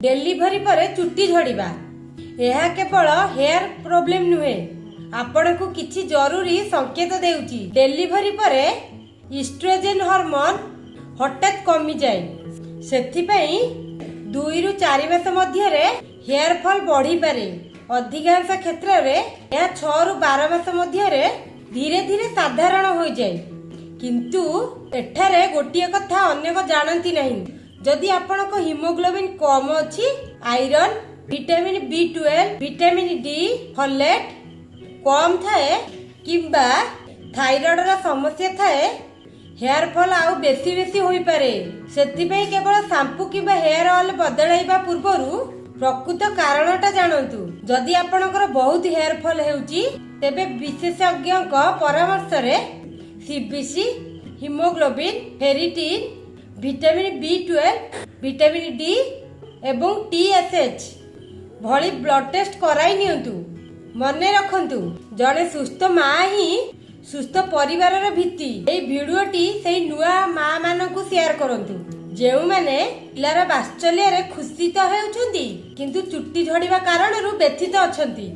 Delivery ପରେ ଚୁଟି ଝଡ଼ିବା, ଏହା କେବଳ ହେୟାର ପ୍ରୋବ୍ଲେମ ନୁହେଁ, ଆପଣଙ୍କୁ କିଛି ଜରୁରୀ ସଂକେତ ଦେଉଛି। ଡେଲିଭରି ପରେ ଇଷ୍ଟ୍ରୋଜେନ ହରମୋନ ହଠାତ୍ କମିଯାଏ। ସେଥିପାଇଁ 2ରୁ 4 ମାସ ମଧ୍ୟରେ ହେୟାର ଫଲ୍ ବଢିପାରେ। ଅଧିକାଂଶ କ୍ଷେତ୍ରରେ ଏହା 6ରୁ 12 ମାସ ମଧ୍ୟରେ ଧୀରେ ଧୀରେ ସାଧାରଣ ହୋଇଯାଏ। କିନ୍ତୁ ଏଠାରେ ଗୋଟିଏ କଥା ଅନେକ ଜାଣନ୍ତି ନାହିଁ। ଯଦି ଆପଣଙ୍କ ହିମୋଗ୍ଲୋବିନ୍ କମ ଅଛି, iron, vitamin B 12, vitamin D, folate କମ ଥାଏ କିମ୍ବା ଥାଇରଏଡର ସମସ୍ୟା ଥାଏ, ହେୟାର ଫଲ୍ ଆଉ ବେଶୀ ବେଶୀ ହୋଇପାରେ। ସେଥିପାଇଁ କେବଳ ସାମ୍ପୁ କିମ୍ବା ହେୟାର ଅଏଲ ବଦଳାଇବା ପୂର୍ବରୁ ପ୍ରକୃତ କାରଣଟା ଜାଣନ୍ତୁ। ଯଦି ଆପଣଙ୍କର ବହୁତ ହେୟାର ଫଲ୍ ହେଉଛି, ତେବେ ବିଶେଷଜ୍ଞଙ୍କ ପରାମର୍ଶରେ CBC, haemoglobin, ferritin, vitamin B 12, vitamin D ଏବଂ ଟିଏସ୍ଏଚ୍ ଭଳି ବ୍ଲଡ ଟେଷ୍ଟ କରାଇ ନିଅନ୍ତୁ। ମନେ ରଖନ୍ତୁ, ଜଣେ ସୁସ୍ଥ ମା ହିଁ ସୁସ୍ଥ ପରିବାରର ଭିତ୍ତି। ଏହି ଭିଡିଓଟି ସେଇ ନୂଆ ମା ମାନଙ୍କୁ ସେୟାର କରନ୍ତୁ, ଯେଉଁମାନେ ପିଲାର ବାତ୍ସଲ୍ୟରେ ଖୁସି ତ ହେଉଛନ୍ତି, କିନ୍ତୁ ଚୁଟି ଝଡ଼ିବା କାରଣରୁ ବ୍ୟଥିତ ଅଛନ୍ତି।